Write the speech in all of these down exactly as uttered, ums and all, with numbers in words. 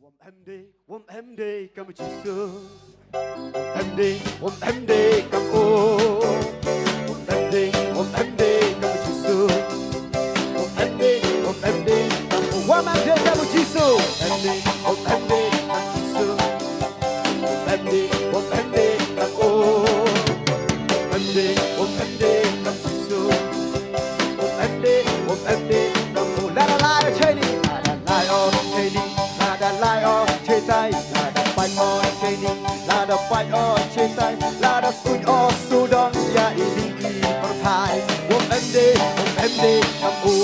Wom em de, wom em de kam Jisu. Wom em de, wom em de kam o. Wom em de, wom em de kam Jisu. Wom em de, wom em de kam o. Wom em de kam Jisu. Wom em de, wom em de kam Jisu. Wom em de, wom em de kam o. Wom em de, wom em de kam Jisu. Wom em de, wom em de kam o. Lada lai o cheni, lada lai o cheni, lada lai o chetai, lada pait o cheni, lada pait o chetai, lada suit o sudong ïa ini i pyrthai. Wom em de, wom em de kam o.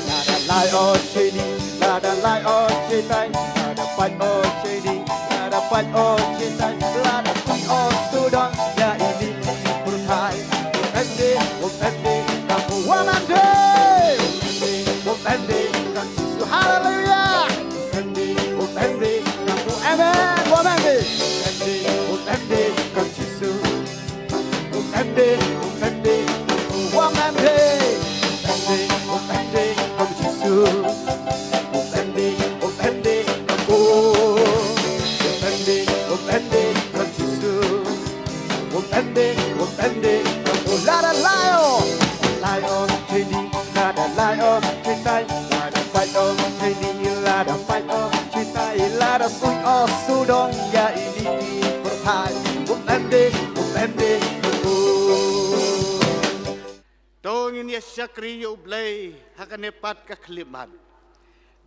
Lada lai o cheni, lada lai o chetai, lada pait o cheni, lada pait o chetai, lada suit o sudong ïa ini i pyrthai. Wom em de, wom em de kam o. Wom em de, wom em de kam Jisu. Haleluya. Wom em de, wom em de kam o. Amen. Wom em de, wom em de kam Jisu. Wom em de, wom em de, wom em de. Wom em de, wom em de kam Jisu. Wom em de, wom em de kam o. Wom em de, wom em de kam Jisu. Wom em de, wom em de kam o. Lada lai o, lada lai o cheni, lada lai o chetai, lada pait o cheni, lada pait o chetai, lada suit o sudong ïa ini i pyrthai. Wom em de, wom em de kam o. To ngin ïa shakri ïa U Blei ha kane pat ka khyllipmat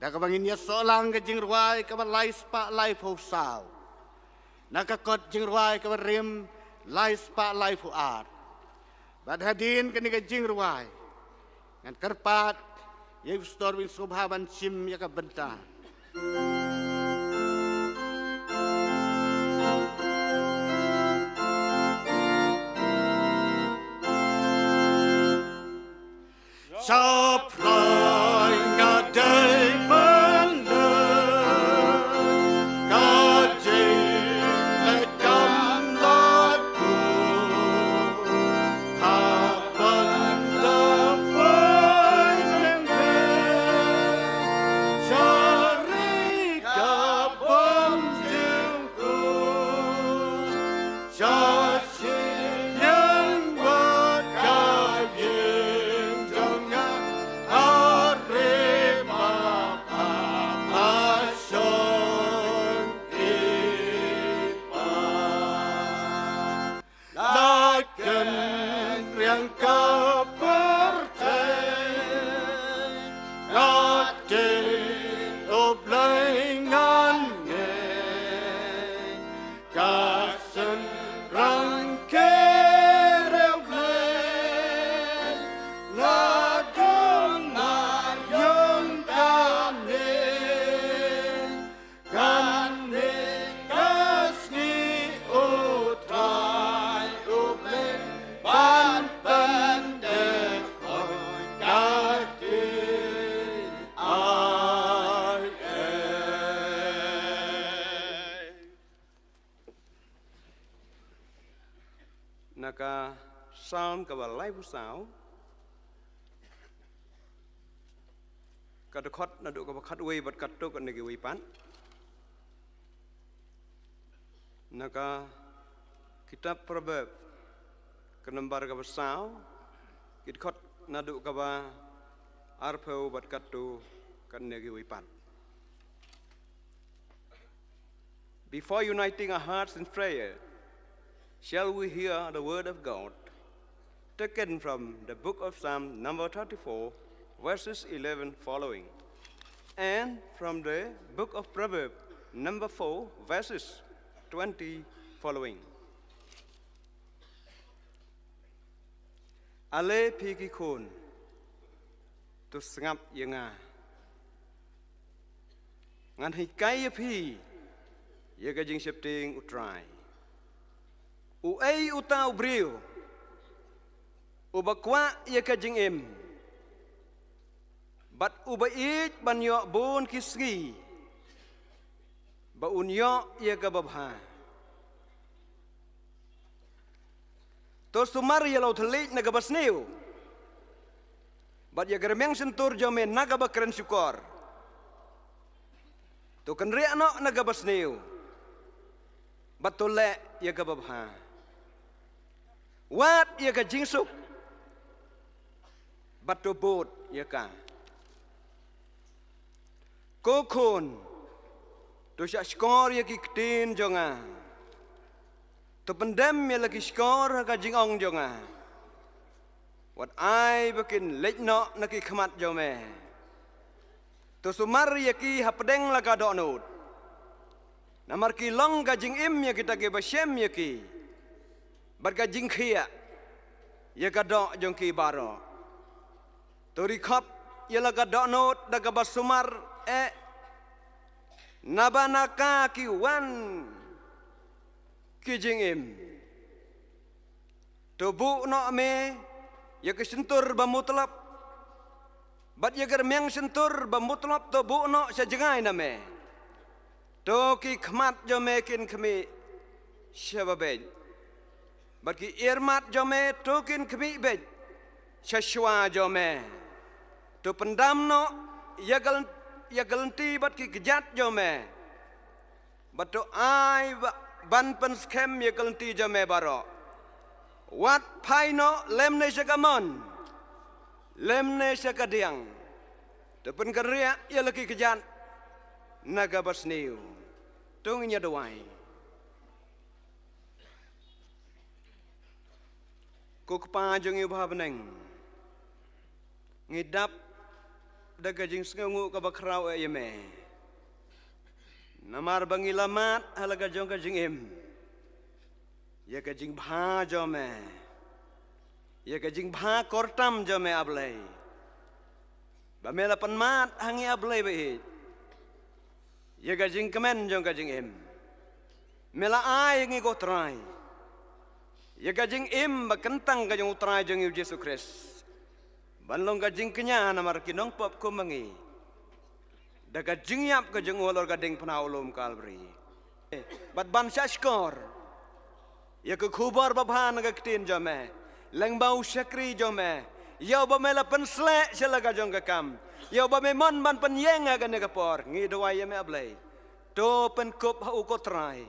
da kaba ngin ïa sohlang ka jingrwai kaba lai spah laiphew saw, na ka kot jingrwai kaba rim lai spah laiphew ar. Bad hadien kane ka jingrwai ngan kyrpad ïa u pastor ba un sngewbha ban shim ïa ka bynta. Sa pyrthei ka dei ban leh ka jingleh kam lad ku. Ha ban da pai neng phe. Sa ri ka bym jingkut. Sa sien wat ka ïing jong nga, are ma pa pa shong ki pa. La kynriang ka pyrthei, la kynriang U Blei ngan ngeit. Ka synrang kyrpang Blei, la dum na ïong kane, kane ka sngi U Trai U Blei ban pyndep oi ka ki ai ei. Na ka Salm kaba laiphew saw, ka dkhot naduh kaba khatwei bad katto katne kiwei pat. Na ka kitab Proverb ka nambar kaba saw, ki dkhot naduh kaba arphew bad katto katne kiwei pat. Before uniting our hearts in prayer, shall we hear the word of God, taken from the book of Psalm number thirty-four, verses eleven following, and from the book of Proverbs, number four, verses twenty following. Ale phi ki khun, to sngap ïa nga. Ngan hikai ïa phi ïa ka jingsheptieng U Trai. Uei uta u briew uba kwah ïa ka jingim, bad uba ïeit ban ïoh bun ki sngi, ba un ïoh ïa kaba bha? To sumar ïa la u thylliej na kaba sniew, bad ïa ka rmiang shyntur jong me na kaba kren shukor. To kynriah noh na kaba sniew, bad to leh ïa kaba bha. Wad ïa ka jingsuk, bad to bud ïa ka. Ko khun, to shahshkor ïa ki ktien jong nga. To pyndem ïa la ki shkor ha ka jingong jong nga. Wat ai ba kin leit noh na ki khmat jong me. To sumar ïa ki hapdeng la ka dohnud. Namar ki long ka jingim ïa kita kiba shem ïa ki, bad ka jingkhiah ïa ka doh jong ki baroh. To ri khop ïa la ka dohnud da kaba sumar eh, naba na ka ki wan ki jingim. To buh noh me ïa ka shyntur ba mutlop, bad ïa ka rmiang shyntur ba mutlop to buh noh sha jngai na me. To ki khmat jong me kin khmih sha ba beit, bad ki ïarmat jong me to kin khmih beit sha shuwa jong me. To pyndam noh ïa ka lyn-, ïa ka lynti bad ki kjat jong me, bad to ai ba-, ban pynskhem ïa ka lynti jong me baroh. Wat phai noh lymne sha ka mon, lymne sha ka diang. To pynkynriah ïa la ki kjat na kaba sniew. To ngin ïa duwai. Ko Kpa jong ngi uba ha bneng, ngi dap da ka jingsngewnguh kaba khraw eh ïa me. Namar ba ngi la mad ha la ka jong ka jingim ïa ka jingbha jong me, ïa ka jingbha kyrtam jong me, A Blei. Ba me la pynmad ha ngi, A Blei ba ïeit, ïa ka jingkmen jong ka jingim. Me la ai ïa ngi, ko Trai, ïa ka jingim ba kyntang ka jong u Trai jong ngi u Jisu Khrist, ban long ka jingkñia namar ki nongpop kum ma ngi, da ka jingïap ka jong u halor ka diengphna u lum Kalbari. Bad ban shahshkor ïa ka khubor babha na ka ktien jong me, lyngba u shakri jong me, ïa uba me la pynsleh sha la ka jong ka kam, ïa uba me mon ban pynïeng ha kane ka por. Ngi duwai ïa me, A Blei, to pynkup ha u, ko Trai,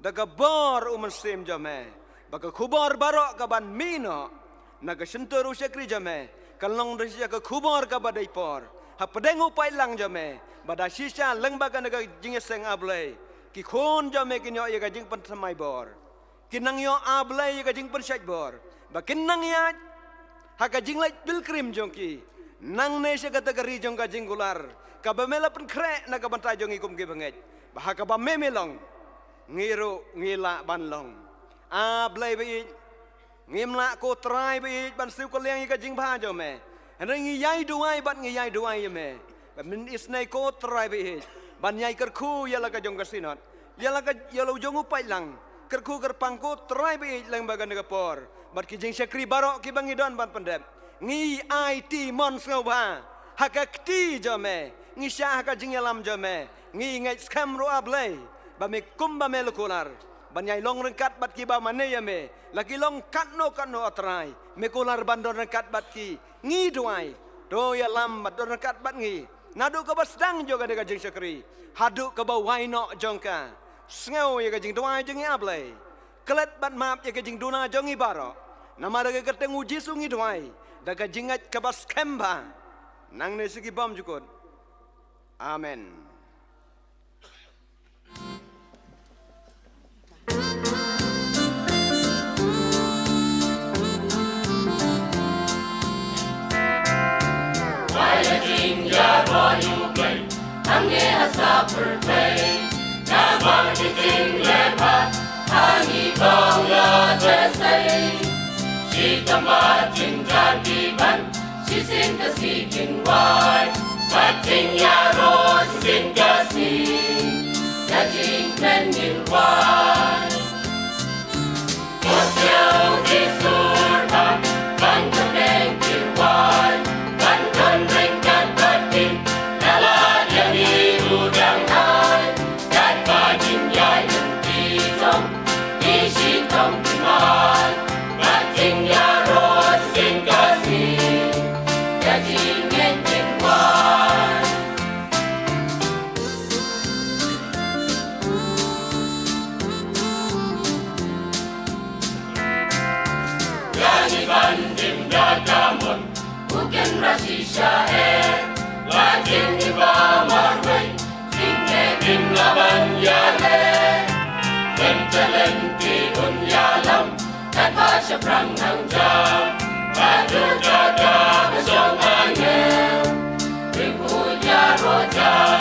da ka bor u Mynsiem jong me, ba ka khubor baroh kaban mih noh na ka shyntur u shakri jong me, kan long da shisha ka khubor kaba dei por hapdeng u paidlang jong me, ba da shisha lyngba kane ka jingïaseng, A Blei, ki khun jong me kin ïoh ïa ka jingpynthymmai bor. Kin nang ïoh, A Blei, ïa ka jingpynshait bor, ba kin nang ïaid ha ka jingleit pilgrim jong ki nangne sha kata ka ri jong ka jingkular, kaba me la pynkhreh na ka bynta jong ngi kum ki bangeit, ba ha kaba me me long, ngi ruh ngi lah ban long. A Blei ba ïeit, ngim lah, ko Trai ba ïeit, ban siew kylliang ïa ka jingbha jong me. Hynrei ngi ïai duwai bad ngi ïai duwai ïa me ba men isynei, ko Trai ba ïeit, ban ïai kyrkhu ïa la ka jong ka Synod, ïa la ka, ïa la u jong u paidlang. Kyrkhu kyrpang, ko Trai ba ïeit, lyngba kane ka por, bad ki jingshakri baroh kiba ngi don ban pyndep. Ngi aiti mon sngewbha ha ka kti jong me, ngi shah ha ka jingïalam jong me, ngi ngeit skhem ruh, A Blei, ba me, kumba me la kular, ban ïai long ryngkat bad kiba mane ïa me, la ki long katno katno, A Trai, me kular ban don ryngkat bad ki. Ngi duwai, to ïalam bad don ryngkat bad ngi, naduh kaba sdang jong kane ka jingshakri haduh kaba wai noh jong ka. Sngew ïa ka jingduwai jong ngi, A Blei. Klet bad map ïa ka jingduna jong ngi baroh. Namar ka kyrteng u Jisu ngi duwai da ka jingngeit kaba skhem bha, nangne sha ki bymjukut. Amen. Shisien ka sngi kin wan, bad kin ïaroh shisien ka sngi, da jingkmen ngin wan. Ko siew ki sur bam, ban ka beng kin wan, ban don ryngkat bad ki, da la ïa ngi ruh dang ai, katba jingïaid lynti jong ngi shitom kin wan, bad kin ïaroh shisien ka sngi, da jingkmen ngin wan. Iban dim da ka mon, u kin ra shisha eh. La jing iba marwei, jingeh dim la ban ïaleh. Ken talent ki un ïalam, katba shaphrang nang jam. Ka ju ka ka ka jong angel, ri hu ïaroh jam.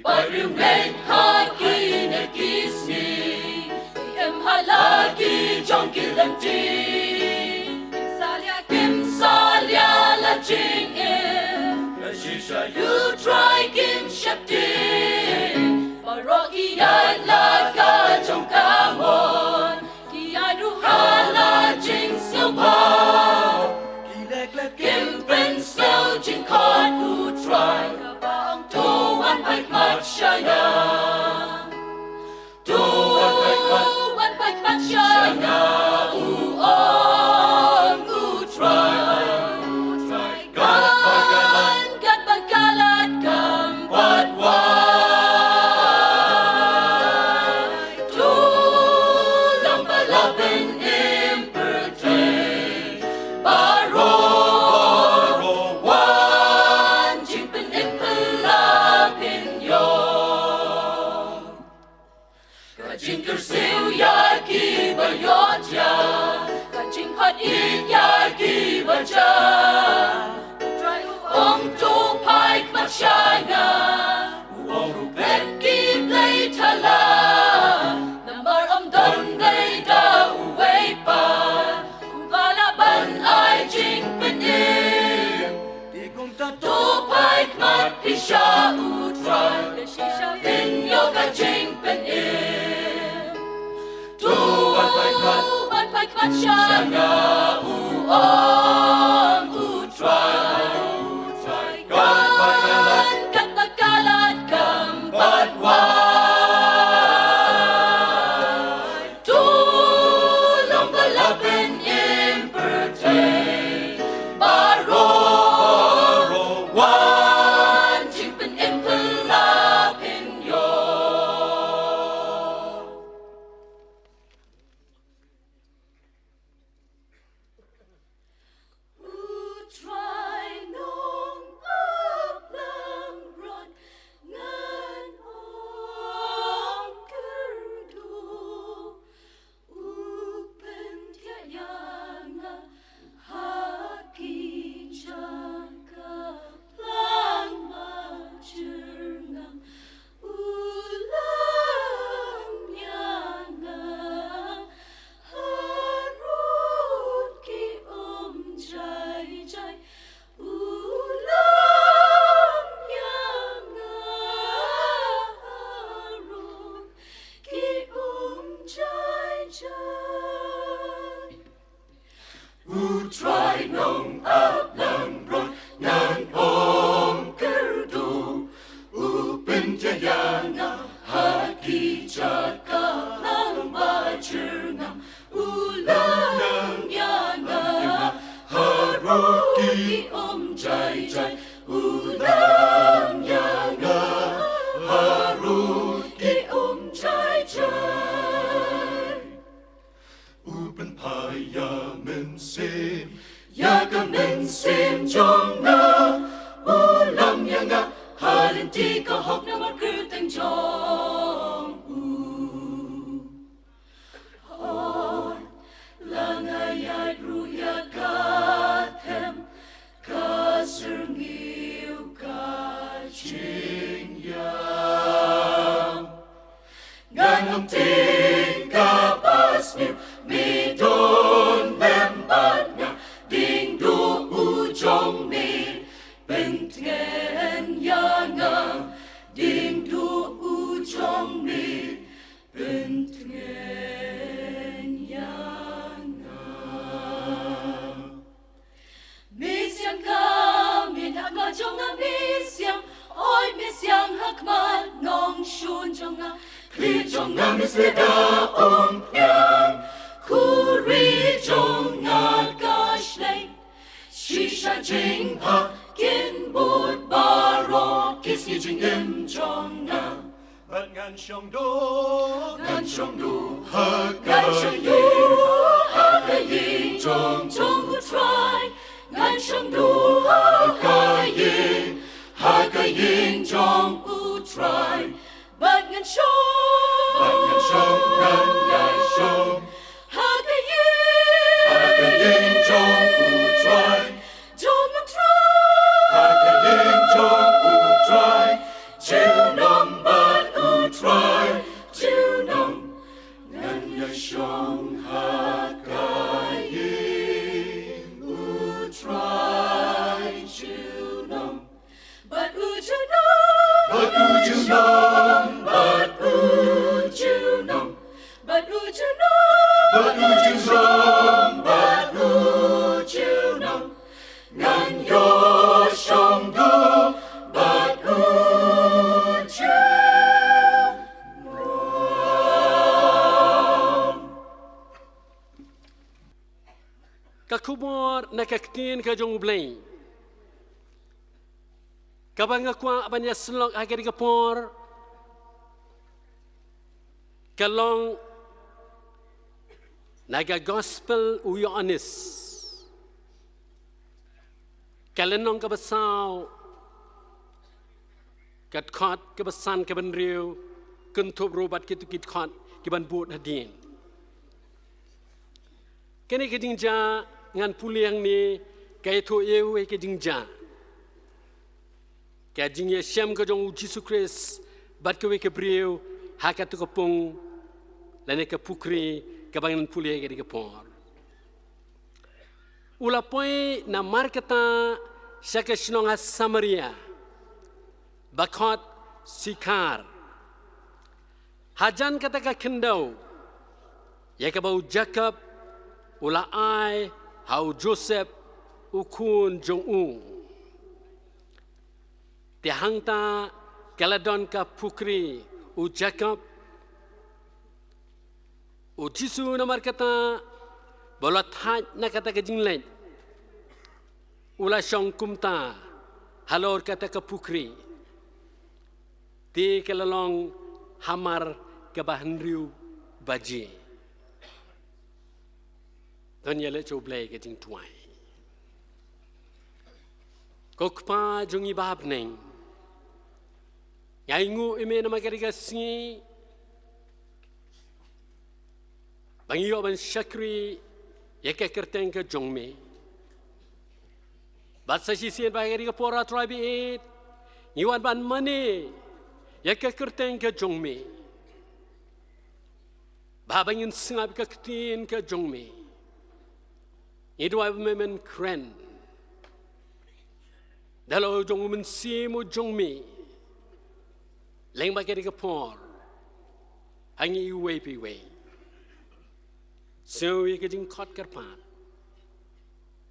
Ba riewngeit ha kine ki sngi, im ha la ki jong ki lynti. Kim salia, kim salia la jingim, shisha ïa U Trai kim sheptieng. Baroh ki ïaid la ka jong ka mon, ki ïaid ruh ha la jingsngewbha. Ki leh leh kim pynsngew jingkhot U Trai, kaba ong, to wan phai khmat sha nga. To wan phai khmat, wan phai khmat sha nga, u ong U Trai. Ngan kat ba khlad kam pat wai. To long ba la pynim pyrthei baroh, wan jingpynim phi la pynïoh. Ka jingkyrsiew ïa kiba ïoh jia, ka jingkhot ïeit ïa kiba jah. U Trai u ong, to phai khmat sha nga. U ong ruh, klet ki blei thala, namar ym don blei da uwei pat uba lah ban ai jingpynim. Te kumta to phai khmat phi sha U Trai, shisha phin ïoh ka jingpynim. To wan phai khmat, wan phai khmat sha nga, u ong U Trai. Ngan kat ba khlad kam pat wai. To long ba la pynim pyrthei baroh, wan jingpynim phi la pynïoh. U Trai Nongap Langbrot, ngan ong kyrduh, u pynthiah ïa nga ha ki jaka plang ba jyrngam. U lam ïa nga harud ki um jai jai. U lam ïa nga harud ki um jai jai. U Trai Nongap Langbrot, ngan ong kyrduh, u pynthiah ïa nga ha ki jaka plang ba jyrngam. U lam ïa nga harud ki um jai jai. U lam ïa nga harud ki um jai jai. U pynphai ïa mynsiem, ïa ka mynsiem jong nga. U lam ïa nga ha lynti ka hok namar kyrteng jong u. Hooid, la nga ïaid ruh ïa ka them, ka syrngiew, ka jingïam. Ngan ym tieng kaba sniew, me don lem bad nga. Dieng duh u jong me pyntngen ïa nga. Dieng duh u jong me pyntngen ïa nga. Me siang ka miet ha khmat jong nga, me siang, oi me siang ha khmat nongshun jong nga. Khlieh jong nga me slieh da umphniang, khuri jong nga ka shlei. Shisha jingbha kin bud baroh ki sngi jingim jong nga. Bad ngan shong duh, ngan shong duh ha ka, ngan shong duh ha ka ïing jong, jong U Trai. Ngan shong duh ha ka ïing, ha ka ïing jong U Trai. Bad ngan shong, bad ngan shong, ngan ïai shong ha ka ïing, ha ka ïing jong U Trai. Jong U Trai, ha ka ïing jong U Trai. Ju nong Bad u junom, bad u junom, bad u junom, bad u junom. Ngan ïoh shong du bad u junom. Ka khubor na ka ktien ka jong U Blei kaba nga kwah ban ïa sylok ha kane ka por ka long na ka gospel u Ïoannis, ka lynnong kaba saw, ka dkhot kaba san, kaba hynriew, kynthup ruh bad kito ki dkhot kiban bud hadien. Kane ka jingjia ngan pule hangne ka ïathuh ïa u, ka jingjia ka jingïashem ka jong U Jisu Khrist bad kawei ka briew ha kato ka pung lane ka pukri kaba ngan pule ha kane ka por. U la poi namar kata sha ka shnong ha Samaria ba khot Sikhar. Hajan kata ka khyndew ïa kaba u Jakob u la ai ha u Joseph u khun jong u. Te hangta ka la don ka pukri. U Jakob, u Jisu namar kata ba u la thait na kata ka jingleit, u la shong kumta halor kata ka pukri. Te ka la long hamar kaba hynriew baje. Don ïaleh sha U Blei ka jingduwai. Ko Kpa jong ngi ba ha bneng, nga ainguh ïa me namar kane ka sngi ba ngi ïoh ban shakri ïa ka kyrteng ka jong me. Bad sa shisien ba ha kane ka por, A Trai ba ïeit, ngi wan ban mane ïa ka kyrteng ka jong me. Ba haba ngin sngap ïa ka ktien ka jong me, ngi duwai ba men men kren da la u jong u Mynsiem u jong me lyngba kane ka por ha ngi iwei pa iwei. Sngew ïa ka jingkhot kyrpad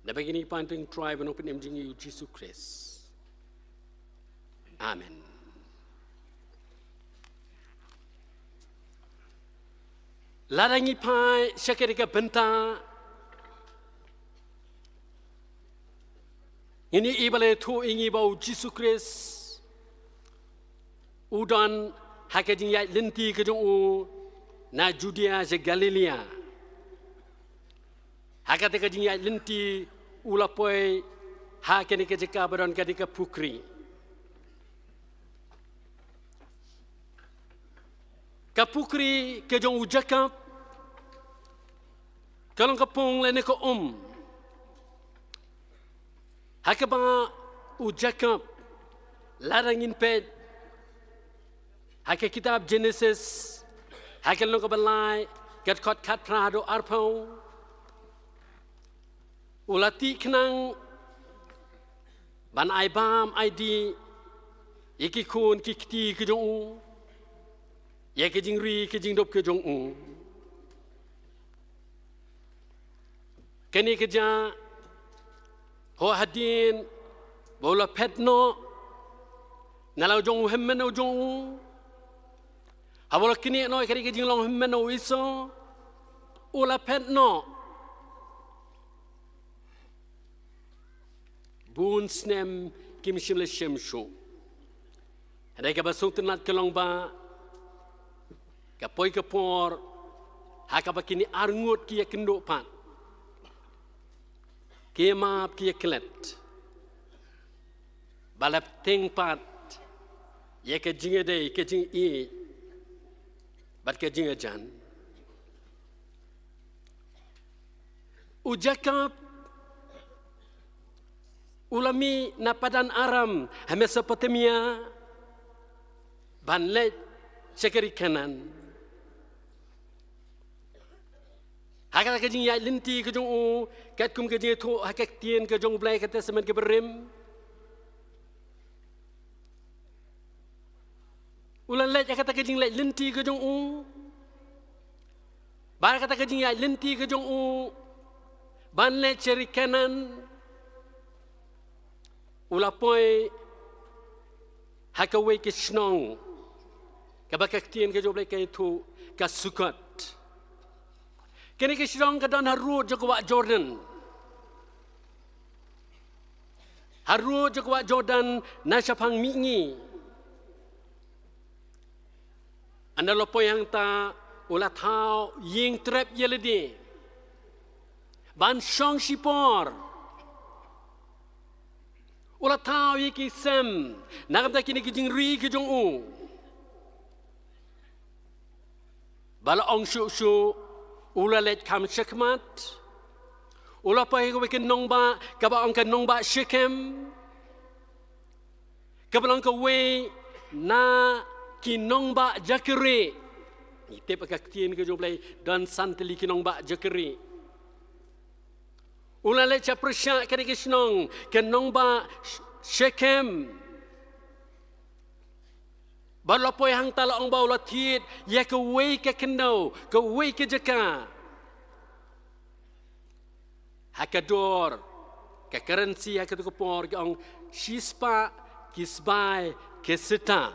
da ba kine ki pan tyngkhuh Trai ba nongpynim jong ngi U Jisu Khrist. Amen. Lada ngi phai sha kane ka bynta, ngin ïohi ba la ïathuh ïa ngi ba U Jisu Khrist u don ha ka jingïaid lynti ka jong u na Judia sha Galilaia. Ha kata ka jingïaid lynti u la poi ha kane ka jaka ba don kane ka pukri. Ka pukri ka jong u Jakob ka long ka pung lane ka um ha kaba u Jakob, lada ngin peit ha ka kitab Jenesis ha ka lynnong kaba lai, ka dkhot khatphra haduh arphew, u la tih khnang ban ai bam ai dih ïa ki khun ki kti ki jong u, ïa ki jingri ki jingdup ki jong u. Kane ka jia ho hadien ba u la phet noh na la u jong u hynmen u jong u. Haba u la knieh noh ïa kane ka jinglong hynmen u Esau, u la phet noh. Bun snem kim shym la shem shuh. Hynrei kaba sngewtynnat ka long ba ka poi ka por ha kaba kine arngut ki ïakynduh pat, ki ïamap ki ïaklet, ba la bteng pat ïa ka jingïadei, ka jingïeit bad ka jingïajan. U Jakob u la mih na Padan Aram ha Mesopotamia ban leit sha ka ri Kanaan. Ha kata ka jingïaid lynti ka jong u, katkum ka jingïathuh ha ka ktien ka jong U Blei, ka Testament kaba rim, U la leit ïa kata ka jingleit lynti ka jong u. Bad kata ka jingïaid lynti ka jong u ban leit sha ri Kanaan, u la poi ha kawei ka shnong kaba ka ktien ka jong U Blei ka ïathuh ka Sukot. Kane ka shnong ka don harud jong ka wah Jordan. Harud jong ka wah Jordan na shaphang mihngi. Ynda u la poi hangta, u la thaw ïing trep ïa lade ban shong shipor. U la thaw ïa ki sem na ka bynta kine ki jingri ki jong u. Ba la ong shuh shuh, u la leit kham shakhmat. U la poi ha kawei ka nongbah kaba ong ka nongbah Shekem, kaba long kawei na ki nongbah jaka rieh. Ngi tip ha ka ktien ka jong U Blei don san tylli ki nongbah jaka rieh. U la leit sha pyrshah kane ka shnong, ka nongbah Sh-, Shekem. Bad u la poi hangta, la ong ba u la thied ïa kawei ka khyndew, kawei ka jaka. Ha ka dor, ka currency ha katu ka por ki ong shispah ki sbai ki sita.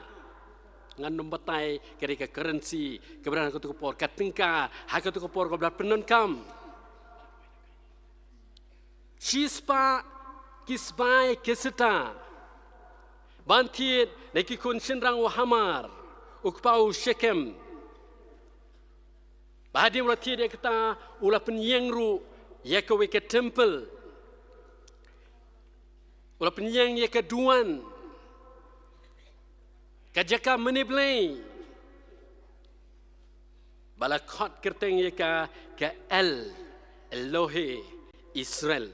Ngan ym batai ka dei ka currency kaba don ha katu ka por, ka tyngka ha katu ka por kaba la pyndonkam. Shispah ki sbai ki sita ban thied na ki khun shynrang u Hamor, u kpa u Shekem. Bad hadien u la thied ïa kata, u la pynïeng ruh ïa kawei ka temple. U la pynïeng ïa ka duwan, ka jaka mane Blei. Ba la khot kyrteng ïa ka, ka El, Elohe Israel.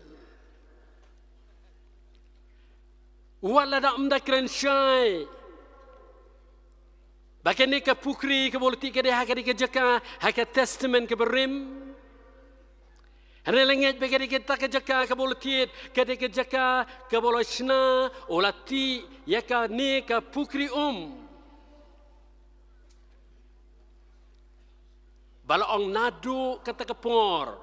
Wat la da ym da kren shai ba kane ka pukri kaba u la thied ka dei ha kane ka jaka ha ka Testament kaba rim. Hynrei la ngeit ba kane kata ka jaka kaba u la thied ka dei ka jaka kaba u la shna, u la thied ïa kane ka pukri um. Ba la ong naduh kata ka por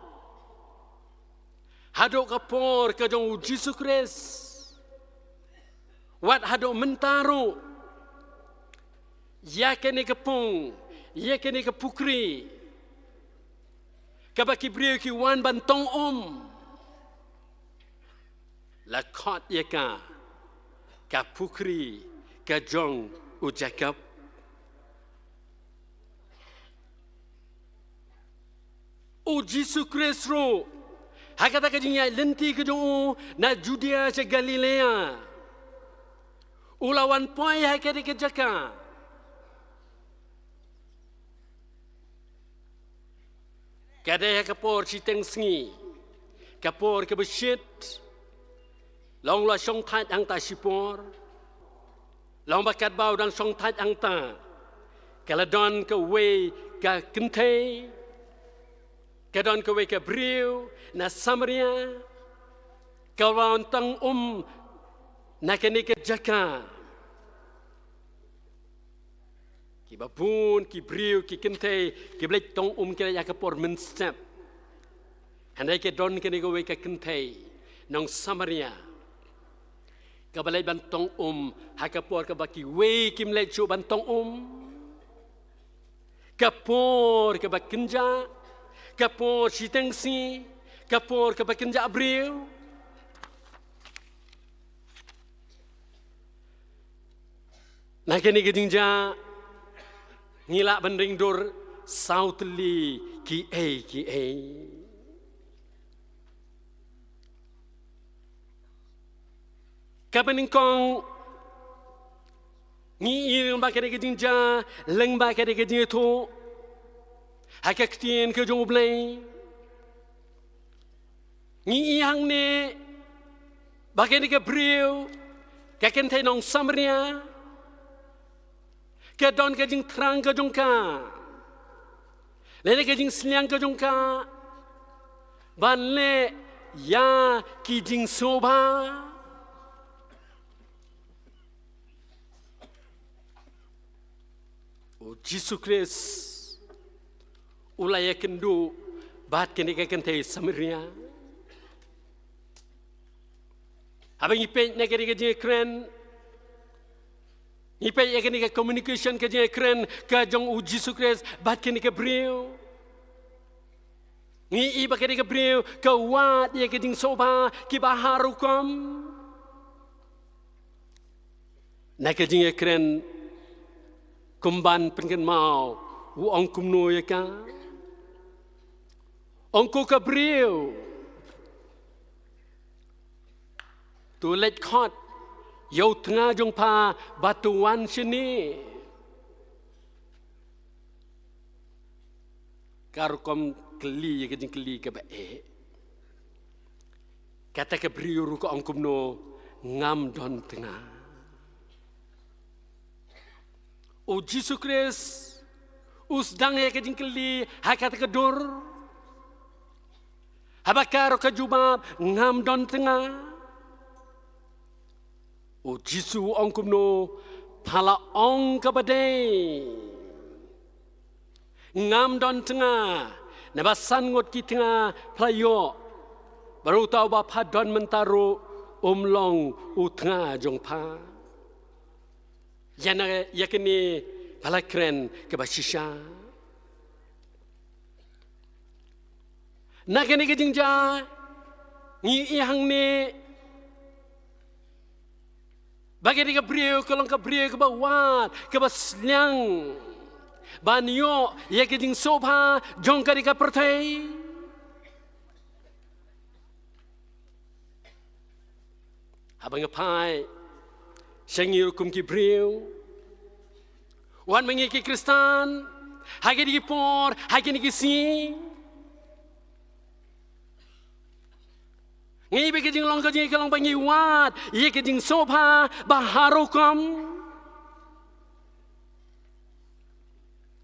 haduh ka por ka jong U Jisu Khrist, wat haduh mynta ruh, ïa kane ka pung, ïa kane ka pukri kaba ki briew ki wan ban tong um, la khot ïa ka ka pukri ka jong u Jakob. U Jisu Khrist ruh, ha kata ka jingïaid lynti ka jong u na Judia sha Galilea, u la wan poi ha kane ka jaka. Ka dei ha ka por shiteng sngi, ka por kaba shit. Long la shong thait hangta shipor. Long ba katba u dang shong thait hangta, ka la don kawei ka kynthei, ka don kawei ka briew na Samaria, ka wan tong um na kane ka jaka. Kiba bun ki briew, ki kynthei, ki ba leit tong um ki la ïa ka por mynstep. Hynrei ka don kane kawei ka kynthei nong Samaria, kaba leit ban tong um ha ka por kaba kiwei kim leit shuh ban tong um. Ka por kaba kynjah, ka por shiteng sngi, ka por kaba kynjah briew. Na kane ka jingjia, ngi lah ban ring dur saw tylli kiei kiei. Kaba nyngkong, ngi i lyngba kane ka jingjia, lyngba kane ka jingïathuh ha ka ktien ka jong U Blei. Ngi i hangne ba kane ka briew, ka kynthei nong Samaria, ka don ka jingthrang ka jong ka, lane ka jingsliang ka jong ka ban leh ïa ki jingsngewbha. U Jisu Khrist u la ïakynduh bad kane ka kynthei Samaria. Haba ngi peit na kane ka jingïakren, ngi peit ïa kane ka communication, ka jingïakren ka jong u Jisu Khrist bad kane ka briew, ngi i ba kane ka briew ka wad ïa ka jingsngewbha kiba har rukom. Na ka jingïakren kumban pynkynmaw, u ong kumno ïa ka? Ong ko ka briew, to leit khot ïa u tnga jong pha bad to wan shane. Ka rukom kylli ïa ka jingkylli kaba eh. Kata ka briew ruh ka ong kumno? Ngam don tnga. U Jisu Khrist u sdang ïa ka jingkylli ha kata ka dur. Haba ka ruh ka jubab, ngam don tnga. U Jisu u ong kumno? Pha la ong kaba dei. Ngam don tnga, naba san ngut ki tnga pha la ïoh, bad uta uba pha don mynta ruh um long u tnga jong pha. Ïa na, ïa kane pha la kren kaba shisha. Na kane ka jingjia ngi i hangne ba kane ka briew ka long ka briew kaba wad, kaba sliang ban ïoh ïa ka jingsngewbha jong kane ka pyrthei. Haba nga phai sha ngi ruh kum ki briew, wat ma ngi ki Khristan, ha kine ki por, ha kine ki sngi, ngi i ba ka jinglong ka jong ngi ka long ba ngi wad ïa ka jingsngewbha ba har rukom.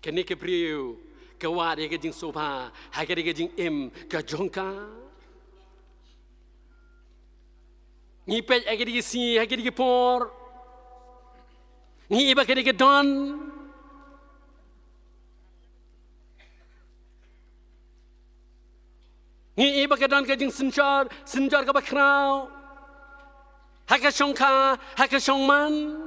Kane ka briew ka wad ïa ka jingsngewbha ha kane ka jingim ka jong ka. Ngi peit ha kine ki sngi, ha kine ki por, ngi i ba kane ka don, ngi i ba ka don ka jingsynshar, synshar kaba khraw ha ka shongkha, ha ka shongman.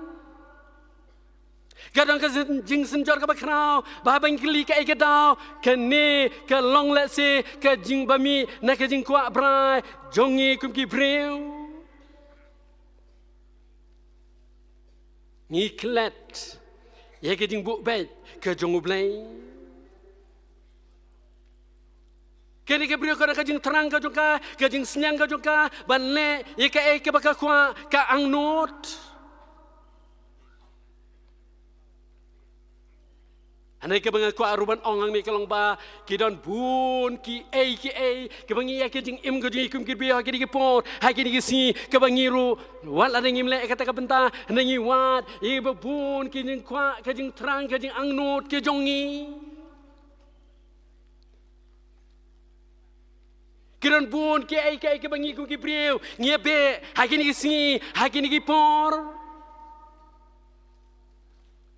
Ka don ka jing-, jingsynshar kaba khraw ba haba ngi kylli kaei ka daw, kane ka long lehse ka jingbymih na ka jingkwah brai jong ngi kum ki briew. Ngi klet ïa ka jingbuh beit ka jong U Blei. Kane ka briew ka don ka jingthrang ka jong ka, ka jingsneng ka jong ka ban leh ïa kaei kaba ka kwah, ka angnud. Hangne kaba nga kwah ruh ban ong hangne ka long ba ki don bun kiei kiei kaba ngi ïa ka jingim ka jong ngi kum ki briew ha kine ki por, ha kine ki sngi, kaba ngi ruh wat lada ngim leh kata ka bynta, hynrei ngi wad ïa ba bun ki jingkwah, ka jingthrang, ka jingangnud ka jong ngi. Ki don bun kiei kiei kaba ngi kum ki briew ngi ïa beh ha kine ki sngi, ha kine ki por.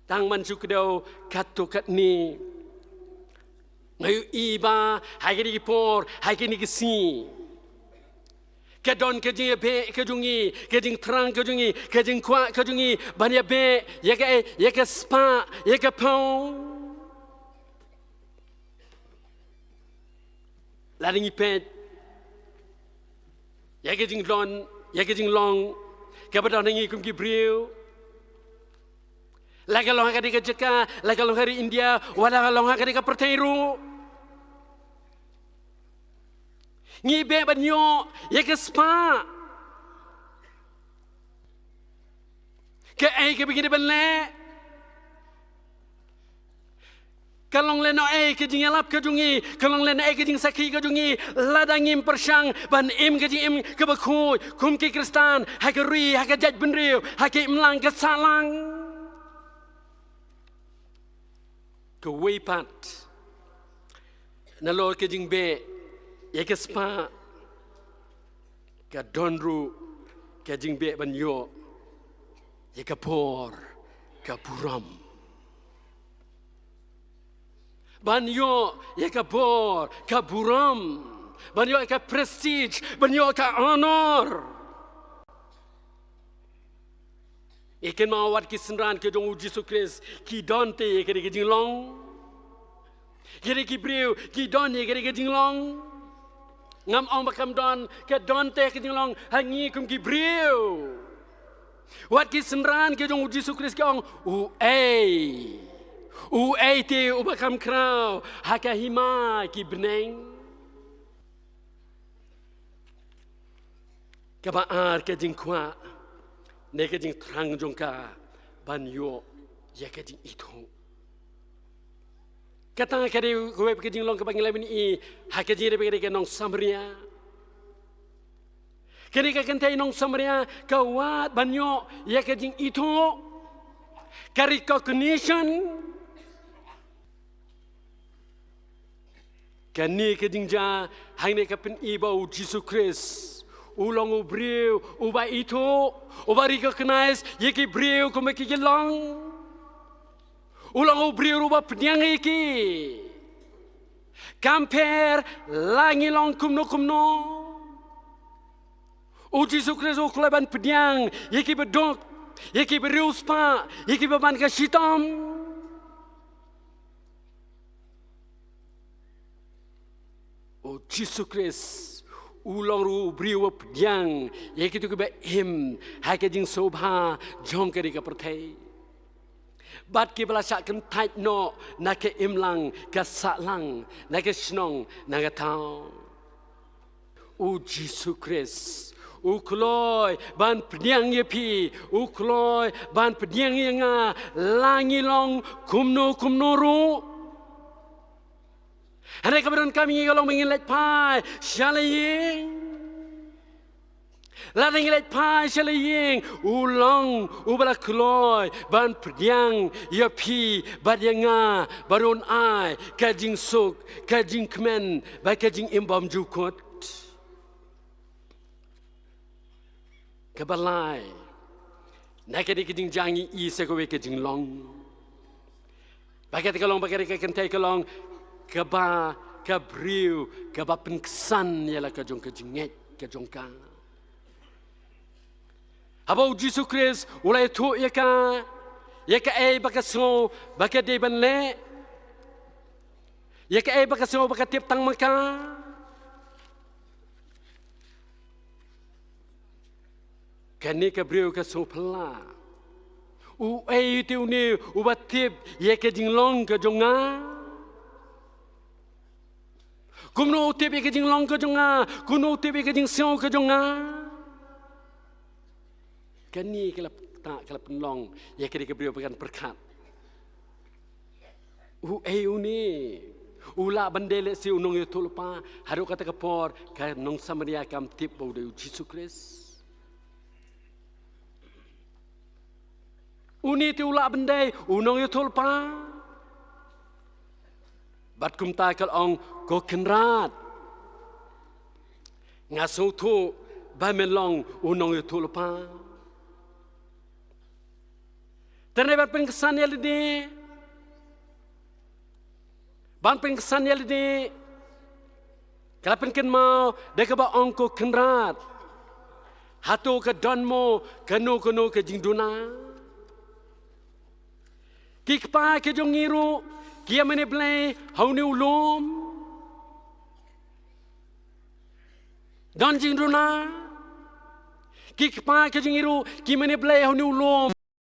Tang ban shu kdew katto katne, nga ïohi ba ha kine ki por, ha kine ki sngi, ka don ka jingïabeh ka jong ngi, ka jingthrang ka jong ngi, ka jingkwah ka jong ngi ban ïabeh ïa ka, ïa ka spah, ïa ka phew. Lada ngi peit ïa ka jinglong, ïa ka jinglong kaba don ha ngi kum ki briew, la ka long ha kane ka jaka, la ka long ha ri India, wat la ka long ha kane ka pyrthei ruh, ngi beh ban ïoh ïa ka spah. Kaei kaba ngi dei ban leh? Ka long lehnohei ka jingïalap ka jong ngi, ka long lehnohei ka jingsakhi ka jong ngi, lada ngim pyrshang ban im ka jingim kaba khuid kum ki Khristan ha ka ri, ha ka jaitbynriew, ha ka imlang ka sahlang. Kawei pat, nalor ka jingbeh ïa ka spah, ka don ruh ka jingbeh ban ïoh ïa ka por ka burom. Ban ïoh ïa ka bor, ka burom, ban ïoh ïa ka prestige, ban ïoh ka honor. Ïa kynmaw wat ki synran ki jong u Jisu Khrist ki don te ïa kane ka jinglong. Kine ki briew ki don ïa kane ka jinglong. Ngam ong ba kam don, ka don te ka jinglong ha ngi kum ki briew. Wat ki synran ki jong u Jisu Khrist ki ong, uei, uei te uba kham khraw ha ka hima ki bneng. Kaba ar, ka jingkwah ne ka jingthrang jong ka ban ïoh ïa ka jingithuh. Kata ka dei kawei ka jinglong kaba ngi la pyni ha ka jingïadei bad ka nong Samaria. Kane ka kynthei nong Samaria ka wad ban ïoh ïa ka jingithuh, ka recognition. Kane ka jingjia hangne ka pyni ba u Jisu Khrist u long u briew uba ithuh, uba recognize ïa ki briew kumba ki, ki long. U long u briew uba pdiang ïa ki. Kam pher la ngi long kumno kumno. U Jisu Khrist u kloi ban pdiang ïa ki baduk, ïa ki bariewspah, ïa ki baman ka shitom. U Jisu Khrist u long ruh u briew uba pdiang ïa kito kiba im ha ka jingsngewbha jong kane ka pyrthei. Bad kiba la shah kyntait noh na ka imlang ka sahlang, na ka shnong na ka thaw. U Jisu Khrist u kloi ban pdiang ïa phi, u kloi ban pdiang ïa nga, la ngi long kumno kumno ruh. Hynrei kaba donkam ïa ngi ka long ba ngin leit phai sha la ïing. Lada ngi leit phai sha la ïing, u long uba la kloi ban pdiang ïa phi bad ïa nga, ban ai ka jingsuk, ka jingkmen bad ka jingim bymjukut. Kaba lai, na kane ka jingjia ngi i sa kawei ka jinglong. Ba kata ka long, ba kata ka kynthei ka long kaba, ka briew kaba pynksan ïa la ka jong ka jingngeit ka jong ka. Haba u Jisu Khrist u la ïathuh ïa ka ïa kaei ba ka sngew ba ka dei ban leh, ïa kaei ba ka sngew ba ka tip tang ma ka. Kane ka briew ka sngewphylla. Uei te une uba tip ïa ka jinglong ka jong nga? Kumno u tip ïa ka jinglong ka jong nga? Kumno u tip ïa ka jingsngew ka jong nga? Kane ka la, ka la pynlong ïa kane ka briew ba kan pyrkhat. Uei une? U lah ban dei lehse u nongïathuhlypa, haduh kata ka por ka nong Samaria kam tip ba u dei u Jisu Khrist. Une te u lah ban dei u nongïathuhlypa? Bad kumta ka la ong, ko Kynrad, nga sngewthuh ba men long u nongïathuhlypa. Te hynrei ban pynksan ïa lade, ban pynksan ïa lade, ka la pynkynmaw da kaba ong, ko Kynrad, hato ka don mo kano kano ka jingduna? Ki kpa ki jong ngi ruh ki ïa mane blei ha une u lum. Don jingduna. Ki kpa ki jong ngi ruh ki mane blei ha une u lum.